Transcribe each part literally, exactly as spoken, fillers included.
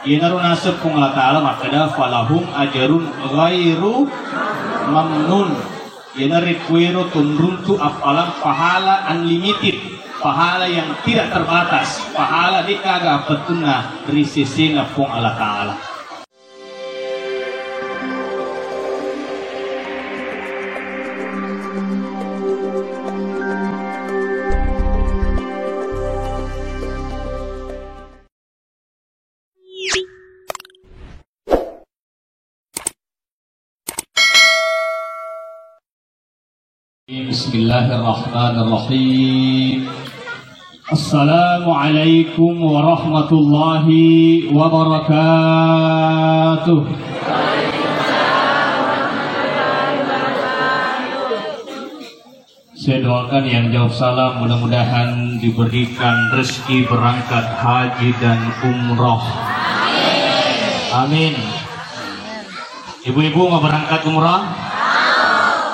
Iyanaro naseng Puang Allah Ta'ala makkeda, "Falahum ajarun ghairu mamnun." Iyana rekkuero tunruntu appalang pahala unlimited, pahala yang tidak terbatas, pahala de'gaga pettunna ri sesena Puang Allah Ta'ala. Bismillahirrahmanirrahim. Assalamualaikum warahmatullahi wabarakatuh. Saya doakan yang jawab salam mudah-mudahan diberikan rezeki berangkat haji dan umroh. Amin. Ibu-ibu mau berangkat umroh?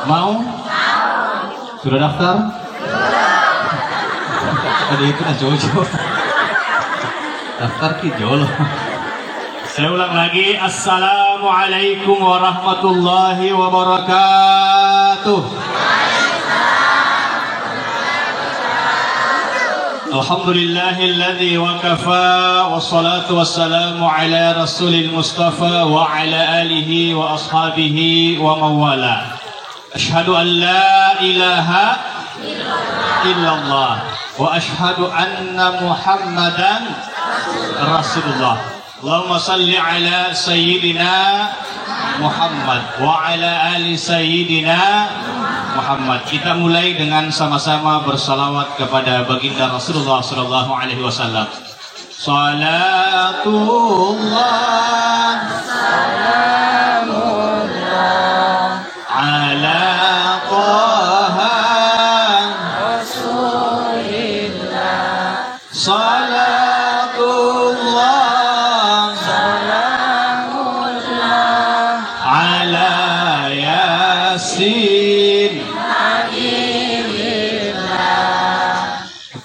Mau? Sudah daftar? Ada itu kan cocok. Daftar ki jolo. Saya ulang lagi, Assalamualaikum warahmatullahi wabarakatuh. Alhamdulillahilladzi wa kafa, wassalatu wassalamu ala rasulil mustafa wa ala alihi wa ashabihi wa mawala. Asyhadu an la ilaha illallah wa asyhadu anna Muhammadan Rasulullah. Allahumma salli ala Sayyidina Muhammad wa ala ali Sayyidina Muhammad. Kita mulai dengan sama-sama bersalawat kepada Baginda Rasulullah sallallahu alaihi wasallam. Salatullah, salamullah ala Taha Rasulillah. Salatullah, salamullah ala Yasin Habibillah.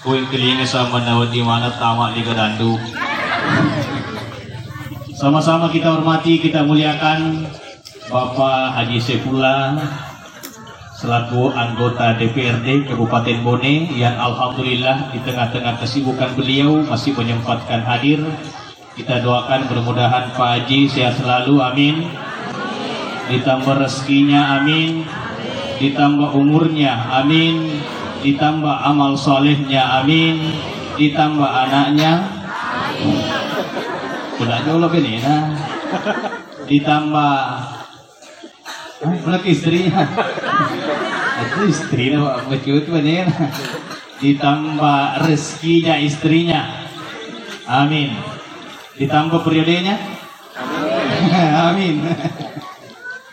Kuing kelinga sama nawa di mana tamak di Gadandu. Sama-sama kita hormati, kita muliakan Bapak Haji Saifullah selaku anggota D P R D Kabupaten Bone yang alhamdulillah di tengah-tengah kesibukan beliau masih menyempatkan hadir. Kita doakan mudah-mudahan Pak Haji sehat selalu, amin. Ditambah rezekinya, amin. Ditambah umurnya, amin. Ditambah amal solehnya, amin. Ditambah anaknya, tidak jolo benena. Ditambah, hah, mana ke istrinya? Itu istrinya, Pak. Becut benena. Ditambah rezekinya istrinya. Amin. Ditambah periodenya. Amin.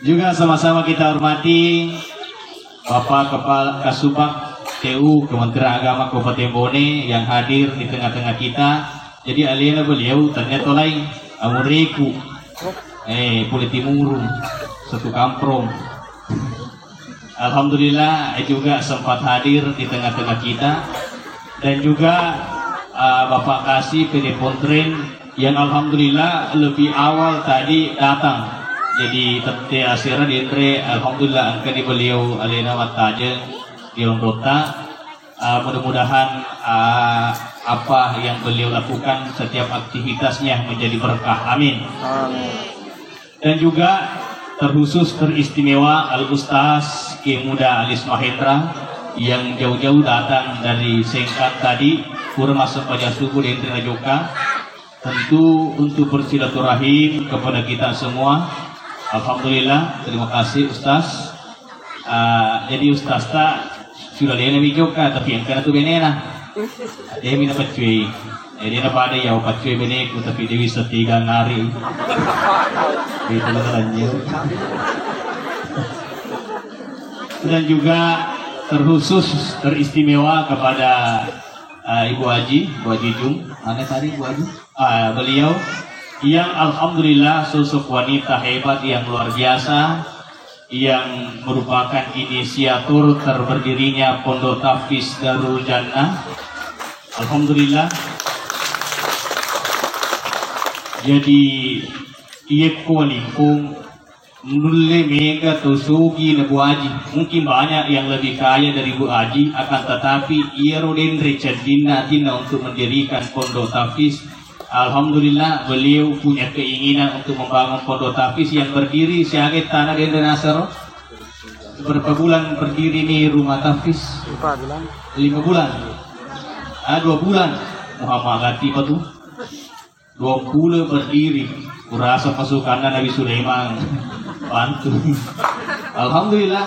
Juga sama-sama kita hormati Bapak Kepala Kasubag T U Kementerian Agama Kabupaten Bone yang hadir di tengah-tengah kita. Jadi alena beliau ternyata lain amureku. Eh, pole timurung, satu kampung. Alhamdulillah juga sempat hadir di tengah-tengah kita. Dan juga, uh, Bapak Kasih P D Pontren yang alhamdulillah lebih awal tadi datang. Jadi tette asera denre, alhamdulillah engka di beliau alena mattajeng di onrota. Uh, mudah-mudahan, uh, apa yang beliau lakukan setiap aktivitasnya menjadi berkah. Amin. Amin. Dan juga terkhusus teristimewa Al Ustaz Kiai Muda Alis Mahendra yang jauh-jauh datang dari Sengkang tadi, pura massempajang subuh di Enrina Joka. Tentu untuk bersilaturahim kepada kita semua. Alhamdulillah, terima kasih Ustaz. Ah, jadi Ustaz ta sudah lena mi Joka, tapi engkana tu benena. Dia mina paccui. Eh, dia na pada ya paccui beneku, tapi dia bisa tiga hari. Itu lah tanya. Dan juga terkhusus teristimewa kepada, ah, Ibu Haji, Ibu Haji Jung. Mana tadi Ibu Haji? Ah, beliau yang alhamdulillah sosok wanita hebat yang luar biasa, yang merupakan inisiator terberdirinya Pondok Tahfiz Darul Jannah. Alhamdulillah. Jadi, iyekko lingkung nulle mega to sogi na Bu Aji. Mungkin banyak yang lebih kaya dari Bu Aji, akan tetapi iyaro denre ceddinna atinna untuk mendirikan pondok tahfiz. Alhamdulillah, beliau punya keinginan untuk membangun pondok tahfiz yang berdiri siaga tanah denre nasaro. Berapa bulan berdiri nih rumah tahfiz? Empat bulan. Lima bulan. Ah, dua bulan. Muhammad Latif itu. Dua puluh berdiri. Kurasa pasukanna Nabi Sulaiman. Bantu. Alhamdulillah.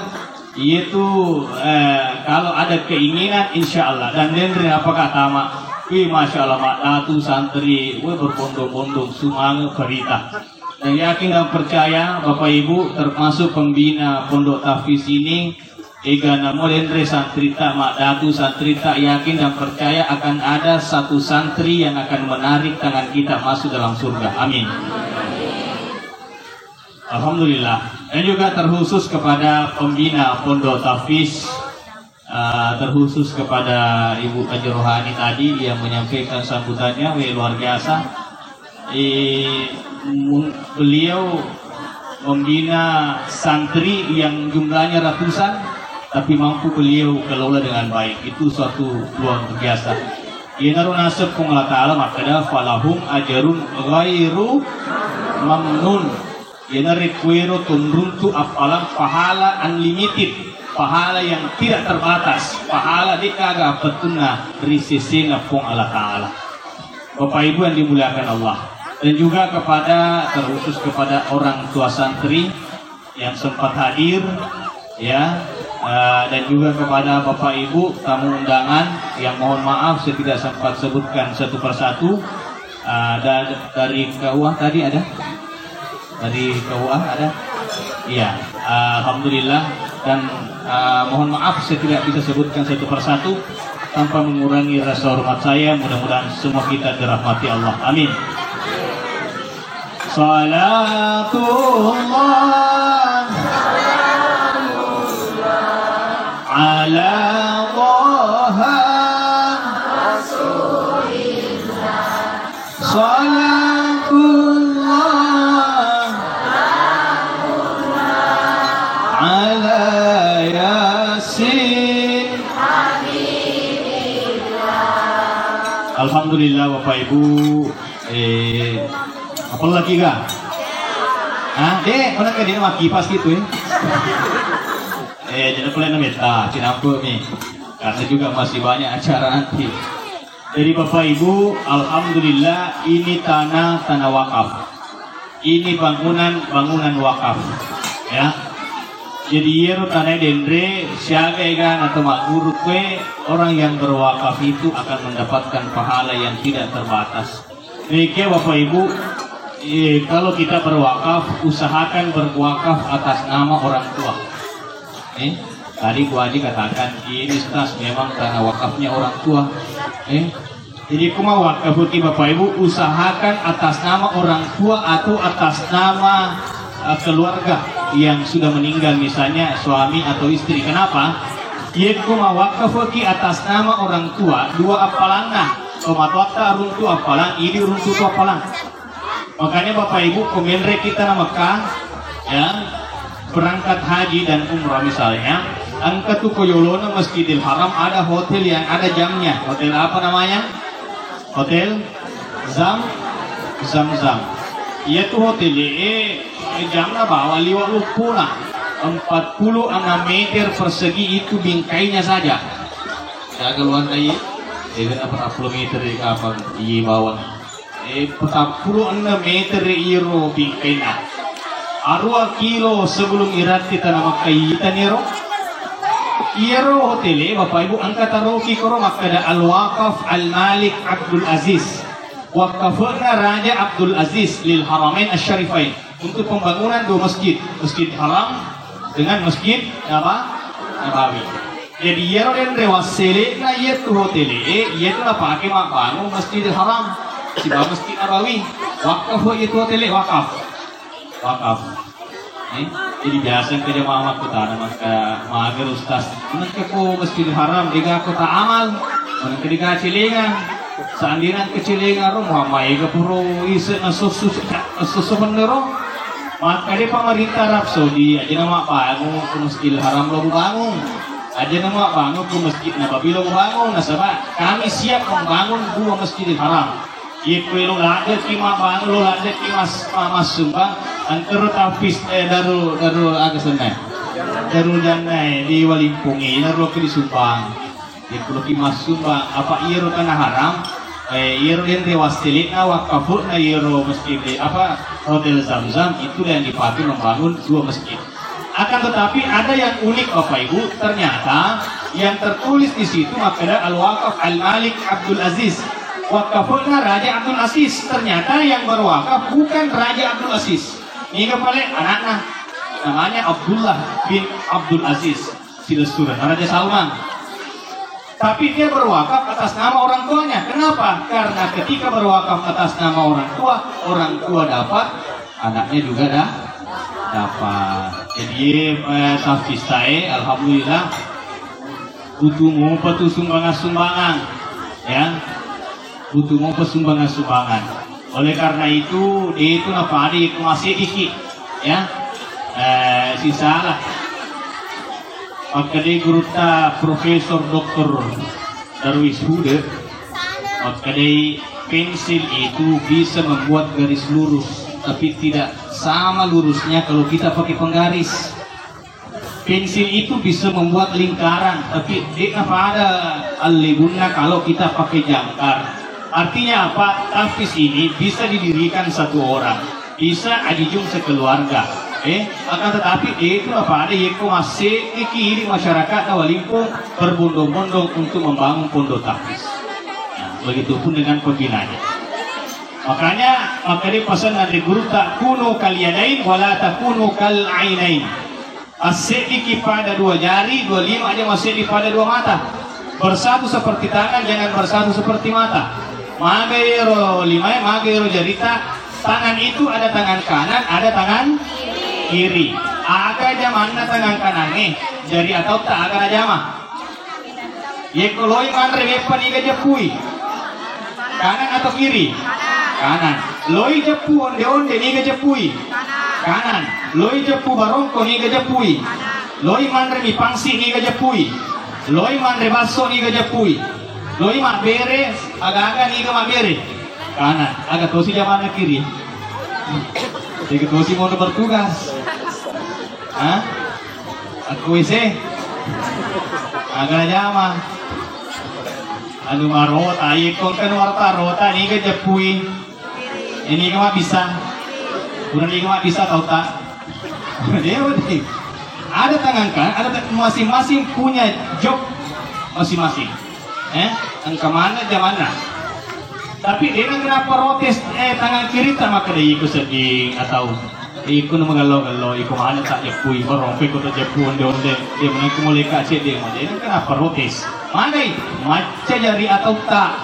Iya tuh, eh, kalau ada keinginan, insya Allah. Dan denre apa kata Mak? Wih, masya Allah, Mak Datu santri, wih, berbondong-bondong, semangat berita. Dan yakin dan percaya, Bapak Ibu, termasuk pembina Pondok Tahfiz ini, ega namo denre santrita, Mak Datu santrita, yakin dan percaya akan ada satu santri yang akan menarik tangan kita masuk dalam surga. Amin. Alhamdulillah. Dan juga terkhusus kepada pembina Pondok Tahfiz, eh, terkhusus kepada Ibu Haji Rohani tadi yang menyampaikan sambutannya, weh, luar biasa. Eh, mu-, beliau membina santri yang jumlahnya ratusan, tapi mampu beliau kelola dengan baik. Itu suatu luar biasa. Iyanaro naseng Puang Allah Ta'ala makkeda, "Falahum ajarun ghairu mamnun." Iyanariku ero tunruntu appalang pahala unlimited, pahala yang tidak terbatas, pahala de'gaga apettunna ri sesena Puang Allah Ta'ala. Bapak Ibu yang dimuliakan Allah, dan juga kepada, terkhusus kepada orang tua santri yang sempat hadir, ya, eh, dan juga kepada Bapak Ibu tamu undangan yang mohon maaf saya tidak sempat sebutkan satu persatu. Eh, da-, dari K U A tadi ada? Dari K U A ada? Iya, alhamdulillah. Dan, eh, mohon maaf saya tidak bisa sebutkan satu persatu tanpa mengurangi rasa hormat saya. Mudah-mudahan semua kita dirahmati Allah. Amin. Salatullah ala Taha. Salatullah ala Yasin. Alhamdulillah, Bapak Ibu, eh, apa lagi ga? Ah, deh, mana ke dia maki pas gitu, eh? Eh, jadi boleh namita, cinampu nih. Karena juga masih banyak acara nanti. Jadi Bapak Ibu, alhamdulillah ini tanah, tanah wakaf. Ini bangunan, bangunan wakaf. Ya. Jadi iyaro tanah denre, siaga ega atau magguru kue, orang yang berwakaf itu akan mendapatkan pahala yang tidak terbatas. Demikian Bapak Ibu, eh, kalau kita berwakaf, usahakan berwakaf atas nama orang tua. Eh, tadi Bu Haji katakan, "Ini, Ustaz, memang tanah wakafnya orang tua." Eh, jadi, kuma wakaf ki, Bapak Ibu, usahakan atas nama orang tua atau atas nama, eh, keluarga yang sudah meninggal, misalnya suami atau istri. Kenapa? Ye kuma wakaf ki atas nama orang tua, dua appalanna. Tomatoatta runtu appalang, idi runtu tu appalang. Makanya Bapak Ibu, ko menre kita na Mekah, ya, berangkat haji dan umrah misalnya, engka tu ko yolona Masjidil Haram ada hotel yang ada jamnya. Hotel apa namanya? Hotel Zam, Zam Zam. Iya tu hotel, eh, jamna bawa liwa luppuna. Empat puluh enam meter persegi itu bingkainya saja. Ya, keluar dari, eh, berapa puluh meter di kapal, iya bawah. Eh, patappulo enneng meter iro bingkaina. Aruwa kilo sebelum iratti tana Makkah itaniro. Iyaro hotele, Bapak Ibu, engka taroki koro makkeda Al-Waqaf Al-Malik Abdul Aziz. Wakkafe'na Raja Abdul Aziz lil Haramain Asy-Syarifain. Untuk pembangunan dua masjid, Masjid Haram dengan Masjid Naba-, Nabawi. Jadi, iyaro denre wassele'na iyatu hotele'e, iyatu napake mabbangung Masjidil Haram sibawa Masjid Nabawi. Wakaf iyatu hotele, wakaf. Wakaf. Eh, jadi biasa engka jamaah makkutana, maka mager Ustaz. Engka ko Masjidil Haram, dega kota amal, engka dega celengang. Seandainya kecelengan ro, mamaega puro ise nasosso, nasosso menero. Makkeda pemerintah Arab Saudi, aja nama bangun ke Masjidil Haram lo bangun. Aja nama bangun ke Masjid Nabawi lo bangun. Nasaba kami siap membangun dua Masjidil Haram. Yekko lo ladde ki mabbangun, lo ladde ki mas-, ma-, massumbang, engkero tapis, eh, daru, daru aga senna. Daru janna, eh, di Walimpung, eh, daru ki disumbang. Yekko loki massumbang, apa iyaro tanah haram, eh, iyaro denre wassele'na, wakkafo'na iyaro masjid, eh, apa, Hotel Zamzam, itulah yang dipakai membangun dua masjid. Akan tetapi ada yang unik Bapak Ibu, ternyata yang tertulis di situ makkeda Al-Wakaf Al-Malik Abdul Aziz. Wakkafo'na Raja Abdul Aziz. Ternyata yang berwakaf bukan Raja Abdul Aziz. Niga pale anakna. Namanya Abdullah bin Abdul Aziz. Silessureng Raja Salman. Tapi dia berwakaf atas nama orang tuanya. Kenapa? Karena ketika berwakaf atas nama orang tua, orang tua dapat, anaknya juga da-, dapat. Jadi, eh, tahfiz tae, alhamdulillah, butuh mopa tu sumbangan-sumbangan, ya. Butuh mopa sumbangan-sumbangan. Oleh karena itu, de' tu napada ko masseddiki, ya. Eh, sisalah. Makkedai gurutta Profesor Doktor Darwis Hude, makkedai pensil itu bisa membuat garis lurus, tapi tidak sama lurusnya kalau kita pakai penggaris. Pensil itu bisa membuat lingkaran, tapi de' napada allebunna kalau kita pakai jangkar. Artinya apa? Tahfiz ini bisa didirikan satu orang, bisa ajijung sekeluarga. Eh, akan tetapi de' tu napada yekko masseddiki idi masyarakat Walimpung berbondong-bondong untuk membangun pondok tahfiz. Nah, begitupun dengan pembinanya. Makanya, makanya pesan dari guru, "Takunu kal yadain wala takunu kal ainain." Asseddiki pada dua jari, dua lima aja masseddi pada dua mata. Bersatu seperti tangan, jangan bersatu seperti mata. Maga ero limae, maga ero jarita. Tangan itu ada tangan kanan, ada tangan kiri. Aga jamanna tangan kanangnge, jari atau tak aga najama. Yekko loi manre beppa niga jeppui? Kanan atau kiri? Kanan. Loi jeppu onde-onde niga jeppui? Kanan. Loi jeppu barongko niga jeppui? Loi manre mi pangsi niga jeppui? Loi manre basso niga jeppui? Loi mabbere aga-aga niga mabbere? Kanan. Aga tosi jamanna kiri? Tega tosi mono bertugas. Hah? Aku W C. Aga najama. Anu marota, yekko engka nu marota-rota, niga jeppui. Ini niga mabbissa. Pura niga mabbissa tau ta. Dewa deh. Ada tangan kan, ada ta-, masing-masing punya job masing-masing. Eh, engka maneng jamanna. Tapi de' nengka naprotes, eh, tangan kiri ta makkeda iko sedding atau iko na magello-gello, iko maneng ta jeppui, barompe ko ta jeppu onde-onde, de' menengka mulai ka cedde, de' nengka naprotes. Magai, macca jari atau ta,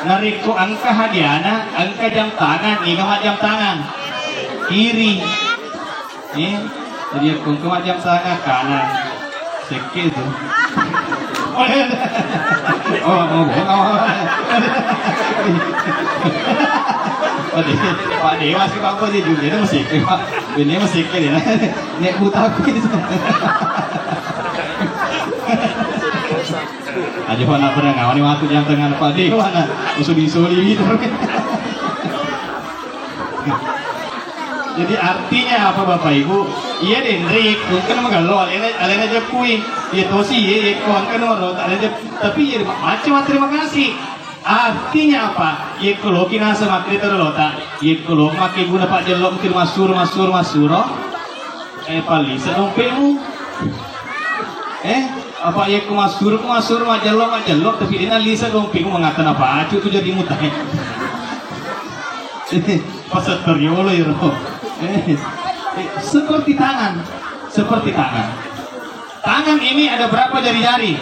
narekko engka hadiana, engka jam tangan, niga majjam tangan? Kiri. Eh, jadi aku engka majjam tangan kanan. Sekke tu. Oh, oh, oh, oh. Pak De-, Pak Dewa sih, Pak, apa dia juga? Dia masih sekke, Pak. Ini masih sekke dia. Nek buta aku itu. Aja, Pak, nak pernah ngawani waktu jam tangan Pak Dewa, nah. Usuli-suli gitu. Jadi artinya apa, Bapak Ibu? Iya denre, engka magello alena, alena jeppui. Iya tosi, iya, iya, ko engka noro, alena jeppui. Tapi iya, macam terima kasih. Artinya apa? Iya, ko loki nasa makkeda lota. Iya, ko lo makkeguna Pak Jello mungkin masuro, masuro, masuro. Eh, pallisa dompetmu. Eh, apa iya ko masuro, ko masuro, majello, majello, tapi de' nallisa dompetmu, mangata napacu tu jadi mutang. Pasattoriolo iro. Eh, eh, seperti tangan, seperti tangan. Tangan ini ada berapa jari-jari?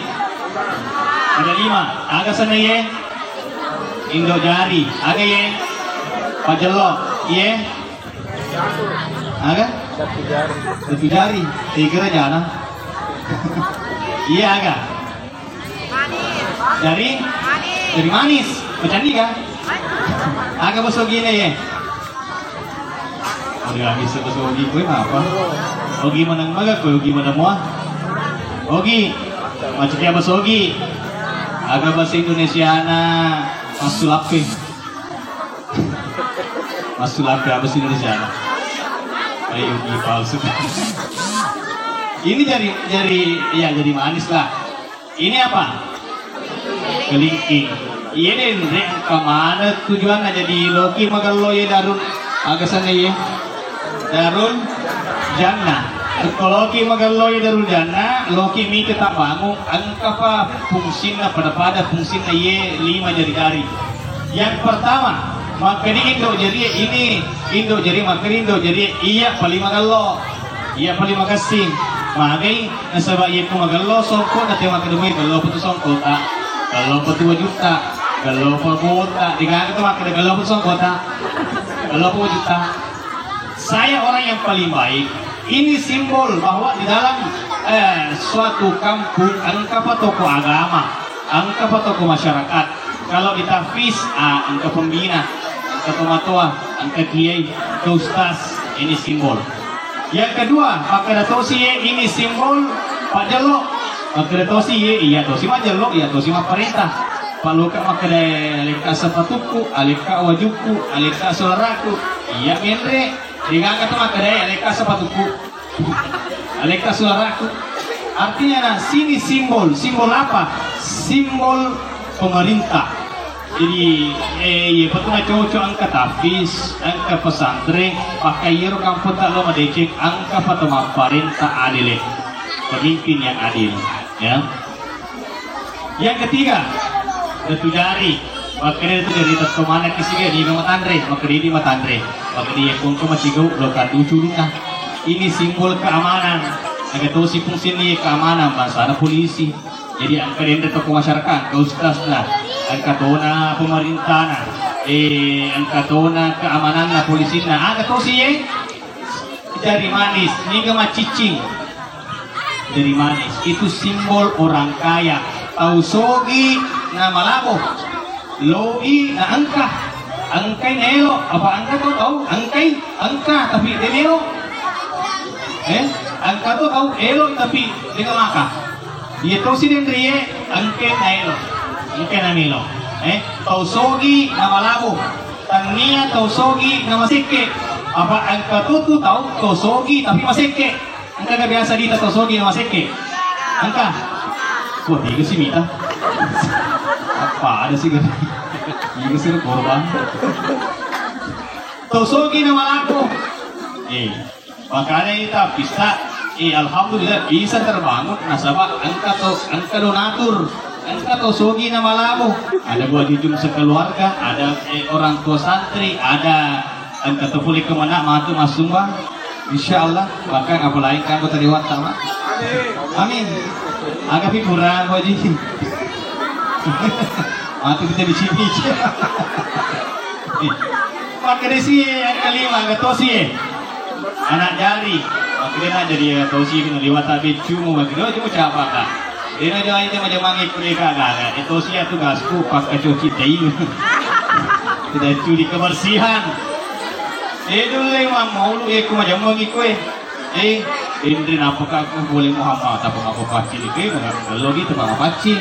Ada lima. Aga sana ye? Indo jari. Aga ye? Pajello. Ye? Aga? Satu jari. Satu jari. Tiga jana. Iya aga? Jari? Jari manis. Macanni ga? Aga basa Ogina ye? Udah habis basa Ogi kue apa? Ogi maneng maga kue Ogi maneng mua? Ogi. Macam apa basa Ogi? Aga basa Indonesiana massulape. Massulape apa basa Indonesiana? Ayo Ogi palsu. Ini jadi jadi ya jadi manis lah. Ini apa? Kelingking. Iya deh, Ndre, engka mana tujuanna jadi loki magello ye Darul, aga asenna ye? Darul Jannah. Engka loki magello ye Darul Jannah, loki mi tetap bangun, engka pa fungsinna pada-pada fungsinna ye lima jari-jari. Yang pertama, makkeda indo jarie ini, indo jarie makkeda indo jarie iya paling magello. Iya paling makessing. Magai nasaba iya ku magello songko na te makkeda mai gello petu songkota. Gello petu wajutta. Gello petu wajutta. Digaga tu makkeda gello petu songkota. Gello petu wajutta. Saya orang yang paling baik. Ini simbol bahwa di dalam eh, suatu kampung engka pa toko agama, engka pa toko masyarakat. Kalau di tahfiz, ah, engka pembina, engka tomatoa, engka kiai, engka ustaz. Ini simbol. Yang kedua, makkeda tosi ye ini simbol pajjello. Makkeda tosi ye iya tosi majjello, iya tosi mapparenta. Pak Luka makkeda alekka sepatuku, alekka wajuku, alekka suaraku. Iya menre. Digaga tu makkeda alekka sepatuku. Alekka suaraku. Artinya nah, sini simbol. Simbol apa? Simbol pemerintah. Jadi eh, iya betul cocok engka tahfiz, engka pesantren, maka iyaro kampung tak lo madeceng engka pato mapparenta adil. Pemimpin yang adil, ya. Yang ketiga, Datu Jari. Makkeda tu jadi tetto maneng kisiga niga matanre, makkeda di matanre. Makkeda iya kongko macigau lo kadu culuna. Ini simbol keamanan. Aga tosi fungsinna keamanan bangsana polisi. Jadi engka denre toko masyarakat, engka ustazna, engka tona pemerintahna, eh engka tona keamananna polisinna. Aga tosi ye? Jari manis, niga maciccing. Jari manis itu simbol orang kaya. Tau sogi na malabo. Logi na engka. Engkai na elo. Apa engka to tau? Engkai, engka tapi de elo. Eh, engka to tau elo tapi de maka. Iya tosi denrie engkai na elo. Engkai na melo. Eh, tau sogi na malabo. Tannia tau sogi na masekke. Apa engka to tu tau tau sogi tapi masekke. Engka ga biasa dita tau sogi na masekke? Engka. Wah, tiga sih mita. Apa ada sih gak? Tiga sih korban. Tau sogi na malabo. Eh, makanya kita bisa. Eh, alhamdulillah bisa terbangun nasaba engka to engka donatur, engka tau sogi na malabo. Ada buah jujung sekeluarga, ada eh, orang tua santri, ada engka to pole kemana matu massumbang. Insyaallah, bahkan apalagi kamu tadi waktu, Mak. Amin. Aga pi kurang, Haji. Matu kita di sini. Maka di sini yang kelima, aga tosi. Anak jari. Maka dia nak jadi aga tosi, kena liwat tak beccu, mau bagi dia cuma siapa kak. Dena jawai te majamang ikku deka gaga. Itu sia tugasku pakka cuci tei. Tidak curi kebersihan. Eh dulu mamma ulu ikku majamang ikku eh. Eh, Indri napaka aku boleh Muhammad apa apa pacci ni ke mana kalau gitu apa pacci.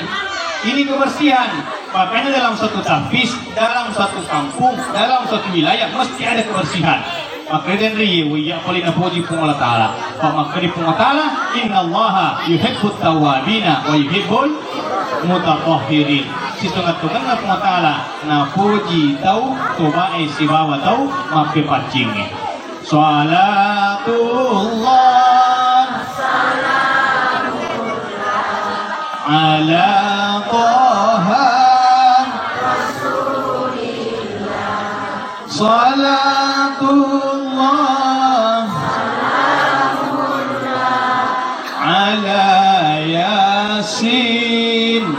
Ini kebersihan. Makanya dalam satu tahfiz, dalam satu kampung, dalam satu wilayah mesti ada kebersihan. Makkedani ri, wiyya pole napoji Puang Allah Taala. Pa makkeda Puang Allah Taala, "Innallaha yuhibbut tawwabina wa yuhibbul mutatahhirin." Sitongeng-tongenna Puang Allah Taala napoji tau tobae sibawa tau mappepaccingnge. Salatullah ala Taha. Salatullah ala Yasin.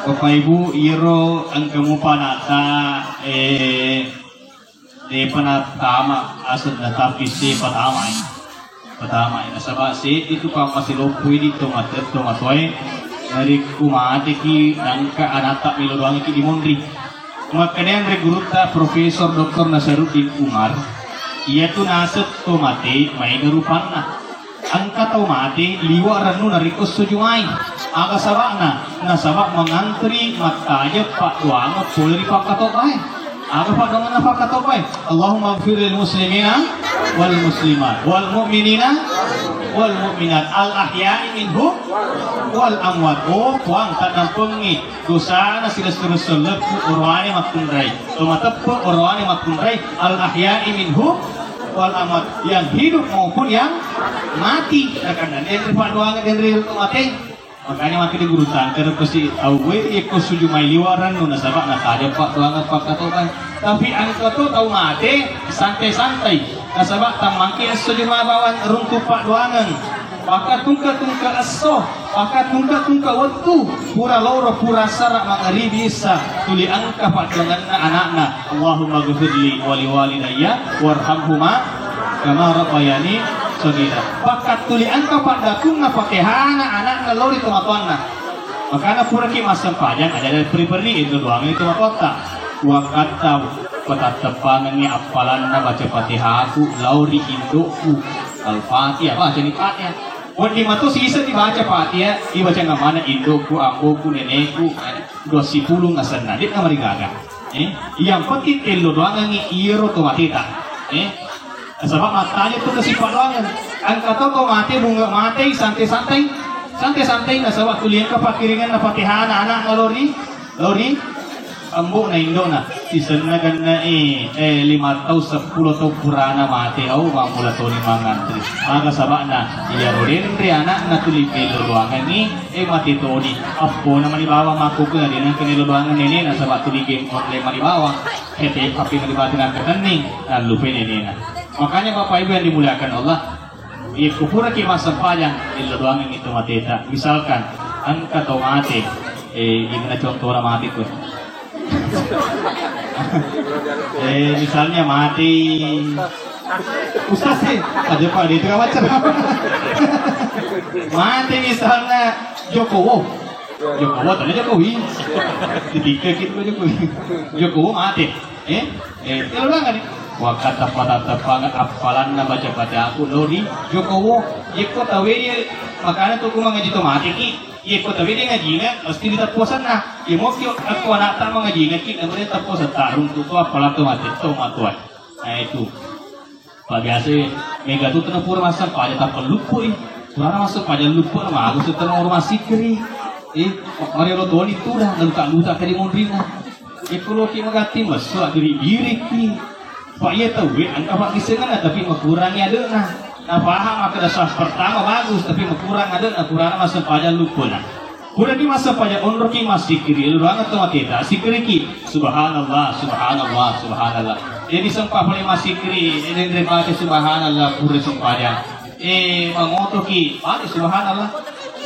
Bapak Ibu, iyaro engka mupa ana'ta, eh, depa nattama asenna, tapi se patamai. Pertama, nasaba seddi tu pammasiloppo idi tomatoae, tomatoae, Narekko mateki, engka anatta melo doangki dimonri. Makkedai anre gurutta Profesor Doktor Nasaruddin Umar, iyatu naseng to mate maega rupanna. Engka tau mate liwa rennu narekko esso Jumai. Aga saba'na? Nasaba mangantri mattajeng paddoangeng pole ri pakkatobbae. Aga paddoangenna pakkatobbae? Allahumma ighfir lil muslimina wal muslimat wal mu'minina wal mu'minat al ahya'i minhum wal amwat. Oh Puang, taddampengi dosana silessureng selleppu oroane makkunrai. To mateppe oroane makkunrai, al ahya'i minhum wal amwat, yang hidup maupun yang mati. Nakanna denre paddoangeng denre to mate. Makanya makkeda gurutta, engka pasti awwe, iyakko esso Jumai liwa rennu nasaba natajeng paddoangeng pakkatobbae. Tapi engka to tau mate santai-santai, nasaba tammangki esso Jumai bawang runtu paddoangeng. Pakkatungke-tungke esso, pakkatungke-tungke wettu, pura loro, pura sara mangaribi issa, tuli engka paddoangenna anakna. Allahumma ghfirli wa liwalidayya warhamhuma kama rabbayani shaghira. Pakkattuli engka paddatunna Fatihana anakna lao ri tomatoanna. Makana puraki massempajang aja dari peri-peri itu doang itu matotta. Wakatta patattepangengi appalanna baca Fatihaku lao ri indokku. Al-Fatihah, baca ni Fatihah. Wedding mato siseng dibaca Fatihah, dibaca ngamana indokku, amboku, neneku, dua sipulung asenna, de' namarigaga. Eh, yang penting tello doangengi iyaro to mateta. Eh, nasaba mattajeng tu kasi paddoangeng. Engka to ko mate bunga matei santai-santai. Santai-santai nasaba tuli engka pakkiringenna Fatihana anakna lao ri, lao ri ambo'na indona. Sisenna genna e, eh, lima tau seppulo tau purana mate au mammula toni mangantri. Aga saba'na iyaro denre anakna tuli tello doangengi. Eh, mate toni. Appona mani bawang makkukkue, de' nengka nelo doangenna nenena, nasaba tuli game online mani bawang. He P P mani bawang tenang ketenning, nallupai nenena. Makanya Bapak Ibu yang dimuliakan Allah, iyakko puraki massempajang, elo doangengi to mateta. Misalkan, engka to mate, eh, gimana contohna mate ko? Eh, misalnya mate Ustaz sih, aja Pak, dia tengah macam. Mate misalnya Jokowo. Jokowo, tanya Jokowi. Ketika gitu Jokowi. Jokowo mate. Eh, eh, itu orang kan? Wakata patata pangan apalanna baca baca aku lori Jokowo. Yeko tawe dia makanya tuh kuma ngaji to mate ki. Yeko tawe dia ngaji mesti ditepposanna. Ya mau kyo aku anak tak mengaji ngaji namanya tepposan tarung tuh apalan to mate to matuan. Nah itu. Pak biasa mega tu tena pura massempajang tappa luppu i. Purana massempajang luppu na mago setengah rumah sikri. Eh, mari lo toni tu dah, luta-luta tadi mondrina. Itu lo ki magatti messu diri-diri ki. Pak iya tahu we angka pak kisengan tapi makurangi adena. Nah paham maka dasar pertama bagus tapi makurang adena, purana massempajang luppu na. Puraki massempajang onroki massikiri, elo doang to mateta, sikkiriki, subhanallah, subhanallah, subhanallah. Jadi sempa pole massikiri, denre baca subhanallah, pura sempajang. Eh, mangotoki, baca subhanallah.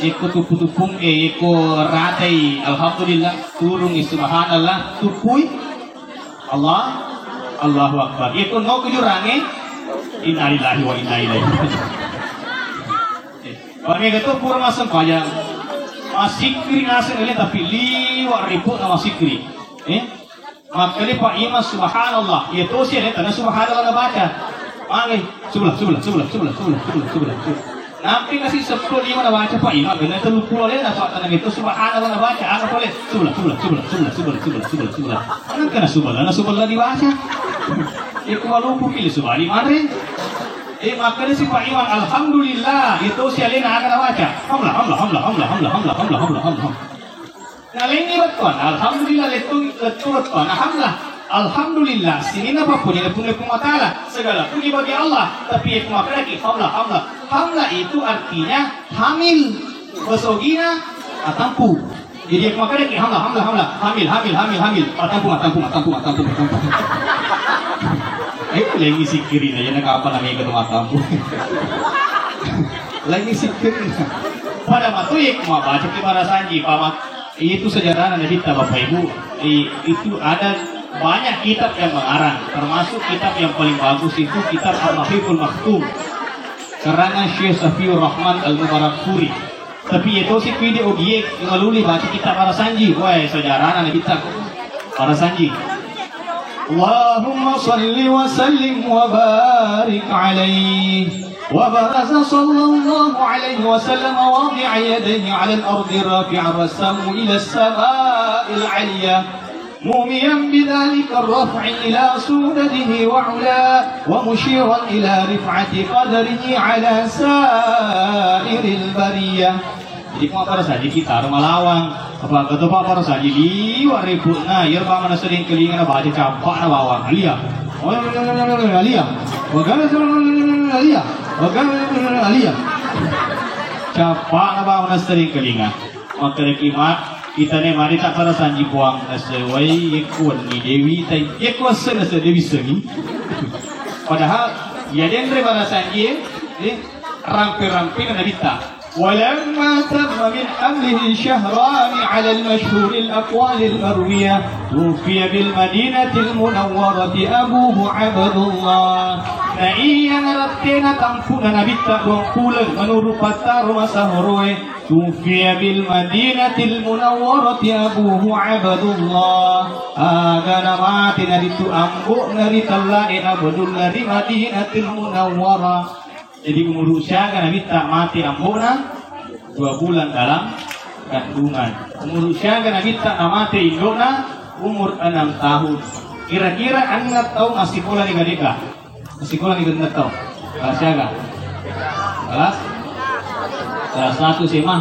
Eko tuppu-tuppung, eh, eko ratai, alhamdulillah, turungi subhanallah, tuppui. Allah, Allahu Akbar. Eko no kujurangi, innalillahi wa inna ilaihi raji'un. Pamega to pura massempajang. Massikkiri naseng ele tapi liwa ripu'na massikkiri. Eh? Makkeda Pak Imam subhanallah. Iya tosi ele tanah subhanallah nabaca. Mage, subhanallah, subhanallah, subhanallah. Nampi kasi seppulo lima nabaca Pak Imam, benar tellu puluh ele napa tanah itu subhanallah nabaca. Apa boleh? Subhanallah, subhanallah, subhanallah. Kan kena subhanallah, subhanallah dibaca. Iku walau pukil subhanallah mare. Eh, makkeda si Pak Imam, alhamdulillah, itu si alena aga nabaca. Hamlah, hamlah, hamlah. Nalengi bettuanna, alhamdulillah, lettu, lettu bettuanna hamlah. Alhamdulillah, sininna pappuji na Puang, Puang Taala. Segala puji bagi Allah. Tapi ya, makkedaki hamlah, hamlah. Hamlah itu artinya hamil. Besogina atampu. Jadi aku makan lagi hamlah, hamlah, hamlah, hamil, hamil, hamil, hamil, matampu, matampu, matampu, matampu, matampu. Eh, lagi sikkiri aja nak apa namanya itu matampu. Lagi sikkiri. Pada waktu ya mau baca gimana sanji, Pak Mat. Itu sejarah Nabi kita Bapak Ibu. I- itu ada banyak kitab yang mengarang, termasuk kitab yang paling bagus itu kitab Ar-Rahiqul Maktum karangan Syekh Safiur Rahman Al-Mubarakpuri. Tapi iya tosi ku idi ogie, maluli baca kitab Barasanji. Wah, sejarahna Nabitta Barasanji. اللهم صل وسلم وبارك عليه. وبرز صلى الله عليه وسلم واضعا يديه على الأرض رافعا رأسه إلى السماء العليا، موميا بذلك الرفع إلى سدده وعلاه، ومشيرا إلى رفعة قدره على سائر البرية. Jadi, ku mabbarasanji kita ro malawang. Apa kata Pak Barasanji liwa' repu'na, iyaro pa manesseng ri engkalinga nabaca cappa'na bawang. Alia. Alia. Alia. Alia. Cappa'na bawang manesseng ri engkalinga. Makkedaki, Mak, kita ne mari tabbarasanji Puang nasewai yekko wenni Dewi tai, yekko esso nasewai Dewi sengi. Padahal ya denre barasanji, eh, eh, rampe-rampena Nabitta. ولما تم من حمله شهران على المشهور الأقوال المروية توفي بالمدينة المنورة أبوه عبد الله. Na iya narattena tampu'na Nabitta duang puleng menurut pattaro masahoroe, توفي بالمدينة المنورة أبوه عبد الله. Aga namate naritu ambo'na ri tellae Abdullah ri Madinatul Munawwarah. Jadi, umuru siaga Nabitta mate ambo'na? Dua bulan dalam kandungan. Umuru siaga Nabitta namate indo'na? Umur enam tahun. Kira-kira anna tau massikola ni gadeka? Massikola ni gadeka tau? Kelas siaga? Kelas? Kelas satu S M A?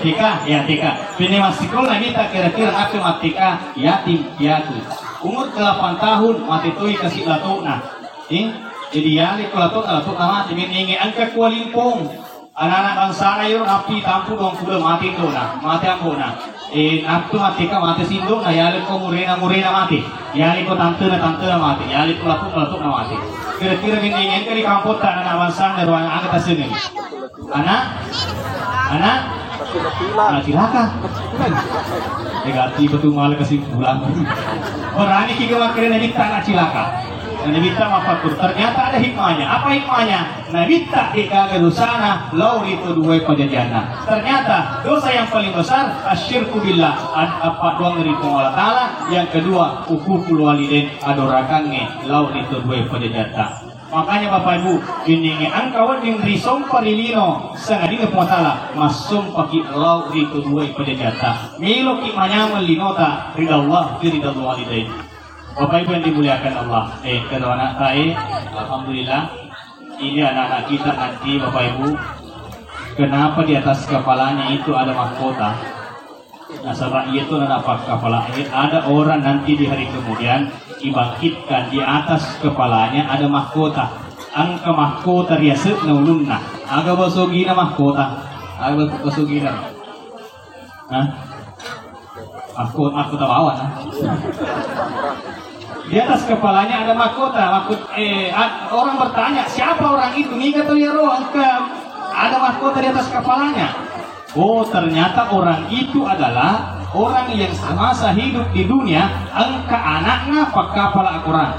T K? Ya, T K. Pene massikola Nabitta kira-kira apa ma T K? Yatim piatu. Umur delapan tahun mate toi kasi lato'na. Eh, jadi yale ko lato'na, lato'na mate, mennenge engka kualimpong. Anak-anak bangsana iyaro nappi tampu duang puleng mate indo'na, mate ambo'na. Eh, nappi mate ka mate si indo'na, yale ko murena, murena mate. Yale ko tantena, tantena mate. Yale ko lato'na, lato'na mate. Kira-kira mennenge engka ri kampotta anak-anak bangsana ro aga tasengengi. Anak? Anak? Anak cilaka. Negati betul malah kesimpulan. Berani kita makkeda Nabitta anak cilaka. Nabitta mappatur. Ternyata ada hikmahnya. Apa hikmahnya? Nabitta de'gaga dosana lao ri to duae pajajianna. Ternyata dosa yang paling besar asyirku billah, ad-, appadduang ri Puang Allah Taala. Yang kedua, uququl walidain, adorakangnge lao ri to duae pajajiatta. Makanya Bapak Ibu, inningnge engka wedding risompa ri lino sangadinna Puang Taala, massompaki lao ri to duae pajajiatta. Meloki manyameng linota, ridallah, fi ridal walidain. Bapak Ibu yang dimuliakan Allah, eh, kedua anak tae, alhamdulillah, ini anak-anak kita nanti, Bapak Ibu, kenapa di atas kepalanya itu ada mahkota? Nasaba iyatu nanapakkapalae, ada orang nanti di hari kemudian dibangkitkan, di atas kepalanya ada mahkota. Engka mahkota ri ase'na ulunna. Aga basogina mahkota? Aga bas-, basogina? Hah? Mahko-, mahkota bawang, ah. Di atas kepalanya ada mahkota. Mahkot-, eh, ad-, orang bertanya, "Siapa orang itu?" Niga tau iyaro engka ada mahkota di atas kepalanya? Oh, ternyata orang itu adalah orang yang semasa hidup di dunia, engka anaknya penghafal Al-Quran.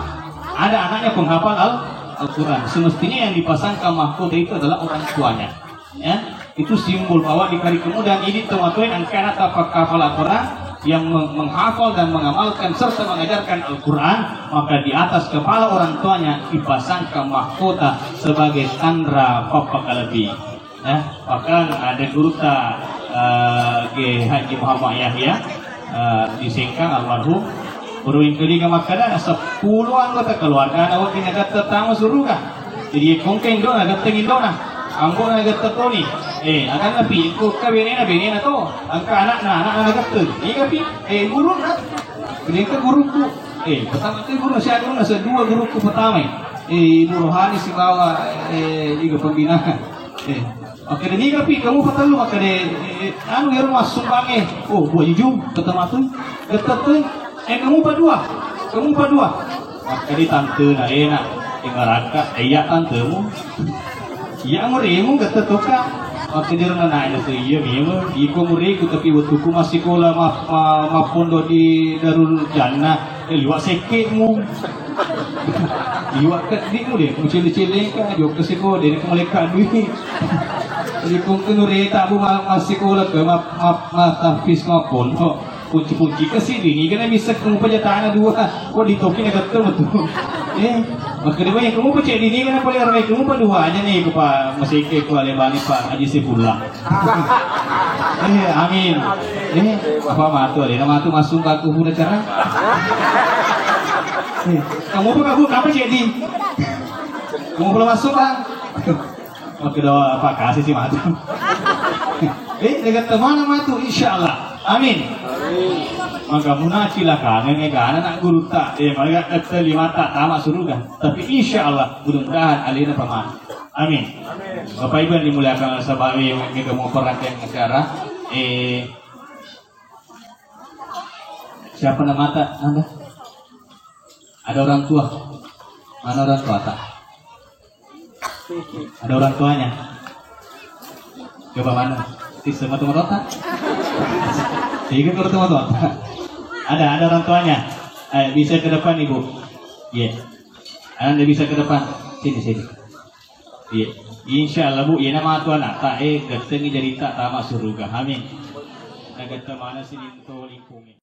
Ada anaknya penghafal Al-, Al-Quran. Semestinya yang dipasangkan mahkota itu adalah orang tuanya. Ya, itu simbol bahwa di hari kemudian ini tomatoe engka anakta penghafal Al-Quran yang me-, menghafal dan mengamalkan serta mengajarkan Al-Quran, maka di atas kepala orang tuanya dipasangkan mahkota sebagai tanda pappakalebbi. Ya, bahkan ada gurutta, eh, Kiai Haji Muhammad Yahya, eh, di Sengkang almarhum, baru engkalinga makkeda, seppulo anggota keluarga na wedding nagatta tama suruga. Jadi, engka indo'na, gatteng indo'na, ambo'na gatteng toni. Eh, aganna pi, engka benena, benena to, engka anakna, anakna nagatteng. Niga pi, eh, gurunna. Jadi, engka gurukku. Eh, pertama itu guru, siapa guru? Saya dua gurukku pertama. Eh, Ibu Rohani sibawa, eh, iga pembinaan. Eh, oke, dan niga pi, kamu patallu, maka de, eh, anu, ero massumbang, eh. Oh, buah jujung, kata matu. Kata tu, eh, kamu padua. Kamu padua. Maka di tante na, eh, nak, dengar angka, eh, iya tantemu. Iya, murimu, kata toka. Maka dia orang nanya tu, iya, memang. Iko muriku, tapi waktu ku masih sekolah, ma-, ma-, mapondok di Darul Jannah. Eh, liwat sekemu. Liwat keddimu de, mucele-cele ka, jokka seko, de, ko maleka duit. Lipungke nureta bu ma-, massikola ke ma-, ma-, matahfiz mappondo. Kunci-kunci ke sini ni kena bisa kamu pajatana dua. Kok ditoki na ketemu tu. Eh, makanya banyak kamu pecah dini kena paling ramai kamu pa dua aja nih ke Pak Masike ku Alebani Pak Haji Saifullah. Eh, amin. Eh, apa matu ada matu masuk ke aku pura cara. Eh, kamu pun aku kapan jadi? Kamu belum masuk, Bang? Makkedo apa kasih sih matu. Eh, dekat mana matu? Insyaallah. Amin. Maka muna cilakangeng egana nak gurutta. Eh, maga kette limata tama suruga. Tapi insyaallah mudah-mudahan alena paman. Amin. Bapak Ibu yang dimuliakan oleh sabawi, mega mau perhatian acara. Eh, siapa namata? Anda? Ada orang tua? Mana orang tua tak? Ada orang tuanya? Coba mana? Sisa mata merota? Tiga kalau teman tua. Ada, ada orang tuanya. Ayo, bisa ke depan ibu. Iya. Anda bisa ke depan. Sini, sini. Iya. Insyaallah bu, iya nama tuan tak eh gettengi jadi tak tama suruga. Amin. Nah, getta mana sini untuk lingkungi.